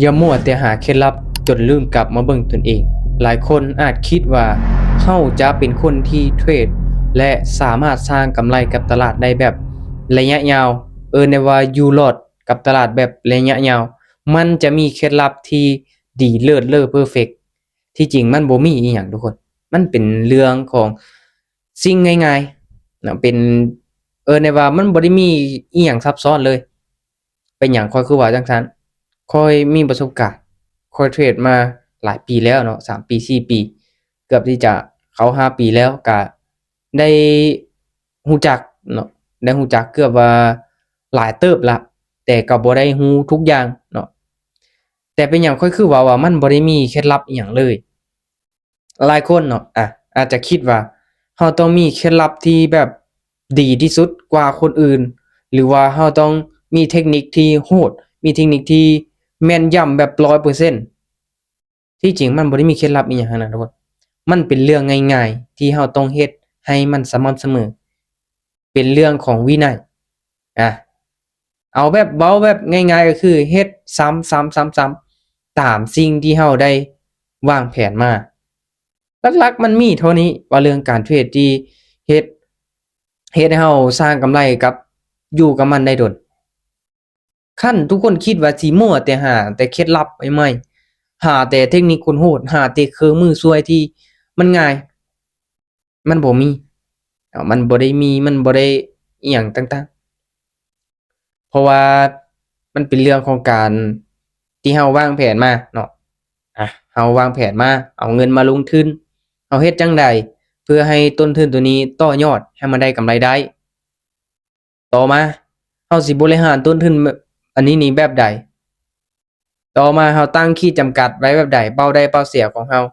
ຢ່າມົວແຕ່ຫາເຄັດລັບຈົນລືມກັບມາເບິ່ງຕົນເອງ. ຫຼາຍຄົນອາດຄິດວ່າເຮົາຈະເປັນຄົນທີ່ເທຣດ ແລະ ສາມາດສ້າງກຳໄລກັບຕະຫຼາດໄດ້ແບບໄລຍະຍາວ, ເອີ້ນໄດ້ວ່າຢູ່ລອດກັບຕະຫຼາດແບບໄລຍະຍາວ. ມັນຈະມີເຄັດລັບທີ່ດີເລີດເລີເພີເຟັກ. ທີ່ຈິງມັນບໍ່ມີອີ່ຫຍັງທຸກຄົນ, ມັນເປັນເລື່ອງຂອງສິ່ງງ່າຍໆເນາະ, ເປັນ ເອີ້ນໄດ້ວ່າມັນບໍ່ໄດ້ມີອີ່ຫຍັງຊັບຊ້ອນເລີຍ. ເປັນຫຍັງຂ້ອຍຄືວ່າຈັ່ງຊັ້ນ? ຂ້ອຍມີປະສົບການ, ຂ້ອຍເທຣດມາຫຼາຍປີແລ້ວເນາະ, ສາມປີ ສີ່ປີ ເກືອບທີ່ຈະເຂົ້າຫ້າປີແລ້ວ, ກະໄດ້ຮູ້ຈັກເນາະ, ໄດ້ຮູ້ຈັກເກືອບວ່າຫຼາຍເຕີບລະ, ແຕ່ກໍບໍ່ໄດ້ຮູ້ທຸກຢ່າງເນາະ. ແຕ່ເປັນຫຍັງຂ້ອຍຄືເວົ້າວ່າມັນບໍ່ໄດ້ມີເຄັດລັບອີ່ຫຍັງເລີຍ? ຫຼາຍຄົນເນາະ ອາ ອາດຈະຄິດວ່າເຮົາຕ້ອງມີເຄັດລັບທີ່ແບບດີທີ່ສຸດກວ່າຄົນອື່ນ ຫຼືວ່າເຮົາຕ້ອງມີເທັກນິກທີ່ໂຫດ, ມີເທັກນິກທີ່ແມ່ນຢຳແບບຮ້ອຍເປີເຊັນ. ທີ່ຈິງມັນບໍ່ໄດ້ມີເຄັດລັບອີ່ຫຍັງທັງນັ້ນທຸກຄົນ, ມັນເປັນເລື່ອງງ່າຍໆທີ່ເຮົາຕ້ອງເຮັດໃຫ້ມັນສະໝ່ຳສະເໝີ, ເປັນເລື່ອງຂອງວິໄນ. ອາ ເອົາແບບ ເວົ້າແບບງ່າຍໆກໍຄືເຮັດຊ້ຳໆໆຕາມສິ່ງທີ່ເຮົາໄດ້ວາງແຜນມາ. ຫຼັກໆມັນມີເທົ່ານີ້ ວ່າເລື່ອງການເທຣດທີ່ເຮັດ ເຮັດໃຫ້ເຮົາສ້າງກຳໄລກັບ ຢູ່ກັບມັນໄດ້ດົນ. ຄັນທຸກຄົນຄິດວ່າຊິມົວແຕ່ຫາແຕ່ເຄັດລັບໃໝ່ໆ, ຫາແຕ່ເທັກນິກໂຫດໆ, ຫາແຕ່ເຄື່ອງມືຊ່ວຍທີ່ມັນງ່າຍ, ມັນບໍ່ມີເນາະ, ມັນບໍ່ໄດ້ມີ, ມັນບໍ່ໄດ້ອີ່ຫຍັງຕ່າງໆ. ເພາະວ່າມັນເປັນເລື່ອງຂອງການທີ່ເຮົາວາງແຜນມາເນາະ. ອາ ເຮົາວາງແຜນມາ ເອົາເງິນມາລົງທຶນ, ເຮົາເຮັດຈັ່ງໃດເພື່ອໃຫ້ຕົ້ນທຶນໂຕນີ້ຕໍ່ຍອດໃຫ້ມັນໄດ້ກຳໄລໄດ້? ຕໍ່ມາ ເຮົາຊິບໍລິຫານຕົ້ນທຶນແບບ ອັນນີ້ນີ້ແບບໃດ? ຕໍ່ມາ ເຮົາຕັ້ງຂີດຈຳກັດໄວ້ແບບໃດ? ເປົ້າໄດ້ເປົ້າເສຍຂອງເຮົາ,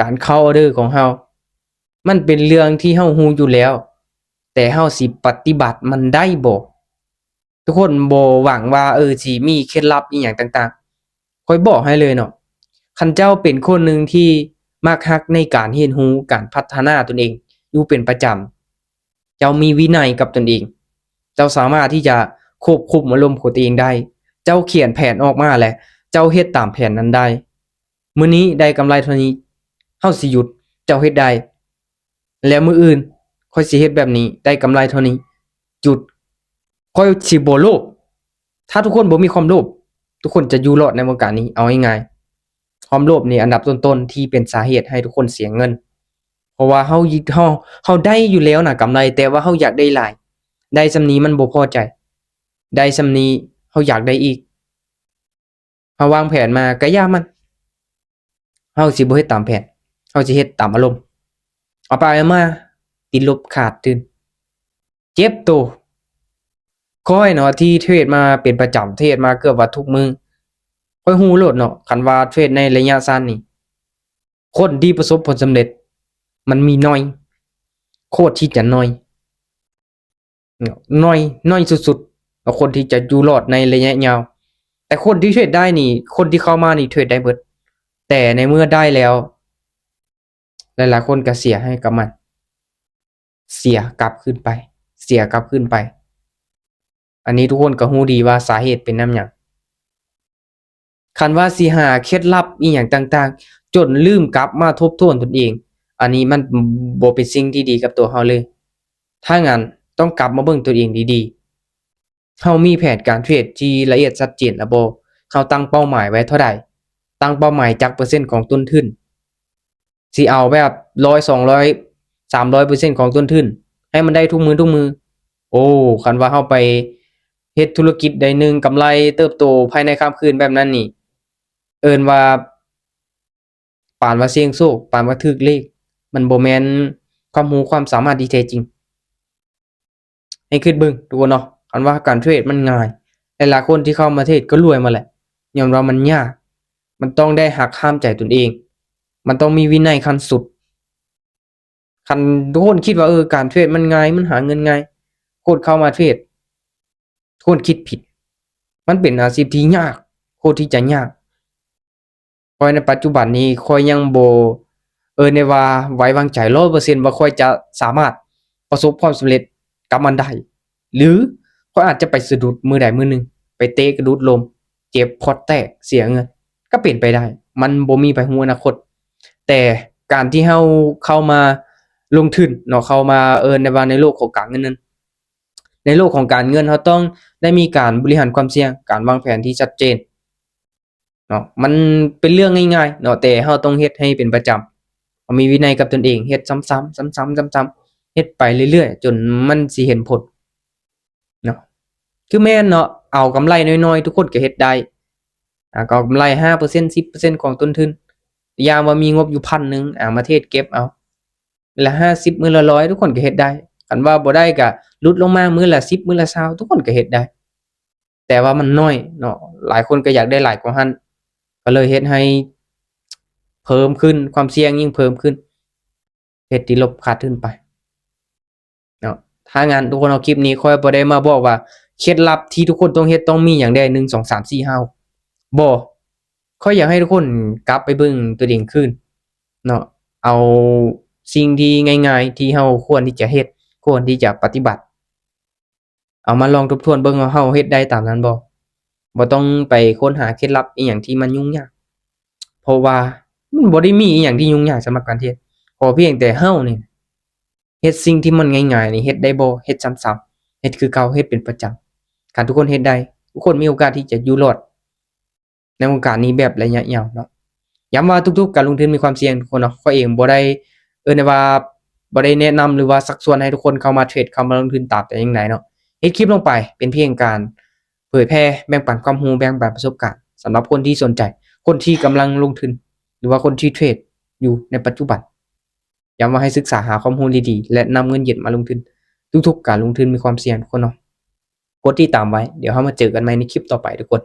ການເຂົ້າອອເດີຂອງເຮົາ, ມັນເປັນເລື່ອງທີ່ເຮົາຮູ້ຢູ່ແລ້ວ, ແຕ່ເຮົາຊິປະຕິບັດມັນໄດ້ບໍ່? ທຸກຄົນບໍ່ຫວັງວ່າ ເອີ ຊິມີເຄັດລັບອີ່ຫຍັງຕ່າງໆ. ຂ້ອຍບອກໃຫ້ເລີຍເນາະ, ຄັນເຈົ້າເປັນຄົນໜຶ່ງທີ່ມັກຮັກໃນການຮຽນຮູ້, ການພັດທະນາຕົນເອງຢູ່ເປັນປະຈຳ, ເຈົ້າມີວິໄນກັບຕົນເອງ, ເຈົ້າສາມາດທີ່ຈະຄວບຄຸມອາລົມຂອງຕົວເອງໄດ້, ເຈົ້າຂຽນແຜນອອກມາແລ້ວ ເຈົ້າເຮັດຕາມແຜນນັ້ນໄດ້, ມື້ນີ້ໄດ້ກຳໄລເທົ່ານີ້ ເຮົາຊິຢຸດ, ເຈົ້າເຮັດໄດ້, ແລ້ວມື້ອື່ນຂ້ອຍຊິເຮັດແບບນີ້ ໄດ້ກຳໄລເທົ່ານີ້ ຢຸດ. ຂ້ອຍຊິບໍ່ໂລບ. ຖ້າທຸກຄົນບໍ່ມີຄວາມໂລບ ທຸກຄົນຈະຢູ່ລອດໃນວົງການນີ້. ເອົາງ່າຍໆ ຄວາມໂລບນີ້ອັນດັບຕົ້ນໆທີ່ເປັນສາເຫດໃຫ້ທຸກຄົນເສຍເງິນ. ເພາະວ່າເຮົາ ເຮົາ ເຮົາໄດ້ຢູ່ແລ້ວນະກຳໄລ, ແຕ່ວ່າເຮົາຢາກໄດ້ຫຼາຍ, ໄດ້ສ່ຳນີ້ມັນບໍ່ພໍໃຈ, ໄດ້ສ່ຳນີ້ເຮົາຢາກໄດ້ອີກ. ເຮົາວາງແຜນມາກະຢ່າມັນ, ເຮົາຊິບໍ່ເຮັດຕາມແຜນ, ເຮົາຊິເຮັດຕາມອາລົມ. ເອົາໄປເອົາມາ ຕິດລົບຂາດທຶນ, ເຈັບໂຕ. ຂ້ອຍເນາະ ທີ່ເທຣດມາເປັນປະຈຳ, ເທຣດມາເກືອບວ່າທຸກມື້, ຂ້ອຍຮູ້ໂລດເນາະ, ຄັນວ່າເທຣດໃນໄລຍະສັ້ນນີ້ ຄົນທີ່ປະສົບຜົນສຳເລັດມັນມີໜ້ອຍ, ໂຄດທີ່ຈະໜ້ອຍ. ໜ້ອຍ ໜ້ອຍສຸດໆ ແລ້ວຄົນທີ່ຈະຢູ່ລອດໃນໄລຍະຍາວ. ແຕ່ຄົນທີ່ເທຣດໄດ້ນີ້ ຄົນທີ່ເຂົ້າມານີ້ເທຣດໄດ້ເບິດ, ແຕ່ໃນເມື່ອໄດ້ແລ້ວ ຫຼາຍໆຄົນກໍເສຍໃຫ້ກັບມັນ, ເສຍກັບຄືນໄປ, ເສຍກັບຄືນໄປ. ອັນນີ້ທຸກຄົນກໍຮູ້ດີວ່າສາເຫດເປັນນຳຫຍັງ. ຄັນວ່າຊິຫາເຄັດລັບອີ່ຫຍັງຕ່າງໆ ຈົນລືມກັບມາທົບທວນຕົນເອງ, ອັນນີ້ມັນບໍ່ເປັນສິ່ງທີ່ດີກັບຕົວເຮົາເລີຍ. ຖ້າຊັ້ນຕ້ອງກັບມາເບິ່ງຕົນເອງດີໆ, ເຮົາມີແຜນການເທຣດທີ່ລະອຽດຊັດເຈນແລ້ວບໍ່? ເຮົາຕັ້ງເປົ້າໝາຍໄວ້ເທົ່າໃດ? ຕັ້ງເປົ້າໝາຍຈັກເປີເຊັນຂອງຕົ້ນທຶນ? ຊິເອົາແບບຮ້ອຍ ສອງຮ້ອຍ ສາມຮ້ອຍເປີເຊັນຂອງຕົ້ນທຶນ ໃຫ້ມັນໄດ້ທຸກມື້ທຸກມື້. ໂອ້ ຄັນວ່າເຮົາໄປເຮັດທຸລະກິດໃດໜຶ່ງກຳໄລເຕີບໂຕພາຍໃນຂ້າມຄືນແບບນັ້ນນີ້ ເອີ້ນວ່າປານວ່າສ່ຽງໂຊກ, ປານວ່າຖືກເລກ. ມັນບໍ່ແມ່ນຄວາມຮູ້ຄວາມສາມາດທີ່ແທ້ຈິງ. ໃຫ້ຄິດເບິ່ງທຸກຄົນເນາະ, ຄັນວ່າການເທຣດມັນງ່າຍ, ຫຼາຍໆຄົນທີ່ເຂົ້າມາເທຣດກໍລວຍມາແຫຼະ, ຍ້ອນວ່າມັນຍາກ. ມັນຕ້ອງໄດ້ຫັກຫ້າມໃຈຕົນເອງ, ມັນຕ້ອງມີວິໄນຂັ້ນສຸດ. ຄັນທຸກຄົນຄິດວ່າ ເອີ ການເທຣດມັນງ່າຍ, ມັນຫາເງິນງ່າຍ, ໂຄດເຂົ້າມາເທຣດ, ທຸກຄົນຄິດຜິດ. ມັນເປັນອາຊີບທີ່ຍາກ, ໂຄດທີ່ຈະຍາກ. ຂ້ອຍໃນປັດຈຸບັນນີ້ ຂ້ອຍຍັງບໍ່ ເອີ້ນໄດ້ວ່າໄວ້ວາງໃຈຮ້ອຍເປີເຊັນວ່າຂ້ອຍຈະສາມາດປະສົບຄວາມສຳເລັດກັບມັນໄດ້ ຫຼື ຂ້ອຍອາດຈະໄປສະດຸດມື້ໃດມື້ໜຶ່ງ, ໄປເຕະກະດຸດລົ້ມ, ເຈັບ ພອດແຕກ ເສຍເງິນ ກໍເປັນໄປໄດ້ ມັນບໍ່ມີໃຜຮູ້ອະນາຄົດ. ແຕ່ການທີ່ເຮົາເຂົ້າມາລົງທຶນເນາະ ເຂົ້າມາ ເອີ້ນໄດ້ວ່າໃນໂລກຂອງການເງິນນັ້ນ ໃນໂລກຂອງການເງິນ ເຮົາຕ້ອງໄດ້ມີການບໍລິຫານຄວາມສ່ຽງ ການວາງແຜນທີ່ຊັດເຈນເນາະ. ມັນເປັນເລື່ອງງ່າຍໆເນາະ ແຕ່ເຮົາຕ້ອງເຮັດໃຫ້ເປັນປະຈຳ ເຮົາມີວິໄນກັບຕົນເອງ ເຮັດຊ້ຳໆ ຊ້ຳໆ ຊ້ຳໆ ເຮັດໄປເລື້ອຍໆ ຈົນມັນຊິເຫັນຜົນເນາະ. ຄືແມ່ນເນາະ ເອົາກຳໄລນ້ອຍໆ ທຸກຄົນກໍເຮັດໄດ້ ອາ ກໍເອົາກຳໄລຫ້າເປີເຊັນ ສິບເປີເຊັນຂອງຕົ້ນທຶນ ຢ່າງວ່າມີງົບຢູ່ພັນໜຶ່ງ ອາ ມາເທຣດເກັບເອົາ ມື້ລະຫ້າສິບ ມື້ລະຮ້ອຍ ທຸກຄົນກໍເຮັດໄດ້. ຄັນວ່າບໍ່ໄດ້ກໍຫຼຸດລົງມາມື້ລະສິບ ມື້ລະຊາວ ທຸກຄົນກໍເຮັດໄດ້ ແຕ່ວ່າມັນໜ້ອຍເນາະ. ຫຼາຍຄົນກໍຢາກໄດ້ຫຼາຍກວ່າຫັ້ນ ກໍເລີຍເຮັດໃຫ້ເພີ່ມຂຶ້ນ ຄວາມສ່ຽງຍິ່ງເພີ່ມຂຶ້ນ ເຮັດຕິດລົບຂາດທຶນໄປເນາະ. ຖ້າງານທຸກຄົນເອົາຄລິບນີ້ ຂ້ອຍບໍ່ໄດ້ມາບອກວ່າເຄັດລັບທີ່ທຸກຄົນຕ້ອງເຮັດ ຕ້ອງມີຫຍັງແດ່ ໜຶ່ງ ສອງ ສາມ ສີ່ ຫ້າ ຫົກ ບໍ່. ຂ້ອຍຢາກໃຫ້ທຸກຄົນກັບໄປເບິ່ງຕົວເອງຄືນເນາະ ເອົາສິ່ງທີ່ງ່າຍໆ ທີ່ເຮົາຄວນທີ່ຈະເຮັດ ຄວນທີ່ຈະປະຕິບັດ ເອົາມາລອງທົບທວນເບິ່ງວ່າເຮົາເຮັດໄດ້ຕາມນັ້ນບໍ່. ບໍ່ຕ້ອງໄປຄົ້ນຫາເຄັດລັບອີ່ຫຍັງທີ່ມັນຫຍຸ້ງຍາກ ເພາະວ່າມັນບໍ່ໄດ້ມີອີ່ຫຍັງທີ່ຫຍຸ້ງຍາກສຳລັບການເຮັດ. ຂໍພຽງແຕ່ເຮົານີ້ເຮັດສິ່ງທີ່ມັນງ່າຍໆນີ້ ເຮັດໄດ້ບໍ່? ເຮັດຊ້ຳໆ ເຮັດຄືເກົ່າ ເຮັດເປັນປະຈຳ. ຄັນທຸກຄົນເຮັດໄດ້ ທຸກຄົນມີໂອກາດທີ່ຈະຢູ່ລອດ ໃນວົງການນີ້ແບບໄລຍະຍາວເນາະ. ຢ້ຳວ່າທຸກໆການລົງທຶນມີຄວາມສ່ຽງທຸກຄົນເນາະ. ຂ້ອຍເອງບໍ່ໄດ້ ເອີ້ນໄດ້ວ່າ ບໍ່ໄດ້ແນະນຳ ຫຼືວ່າຊັກຊວນໃຫ້ທຸກຄົນເຂົ້າມາເທຣດ ເຂົ້າມາລົງທຶນຕາມແຕ່ຢ່າງໃດເນາະ. ເຮັດຄລິບລົງໄປເປັນພຽງການເຜີຍແຜ່ ແບ່ງປັນຄວາມຮູ້ ແບ່ງປັນປະສົບການ ສຳລັບຄົນທີ່ສົນໃຈ ຄົນທີ່ກຳລັງລົງທຶນ ຫຼືວ່າຄົນທີ່ເທຣດຢູ່ໃນປັດຈຸບັນ. ຢ້ຳວ່າໃຫ້ສຶກສາຫາຄວາມຮູ້ດີໆ ແລະ ນຳເງິນເຢັນມາລົງທຶນ. ທຸກໆການລົງທຶນມີຄວາມສ່ຽງທຸກຄົນເນາະ. ກົດຕິດຕາມໄວ້ ດຽວເຮົາມາເຈີກັນໃໝ່ໃນຄລິບຕໍ່ໄປທຸກຄົນ.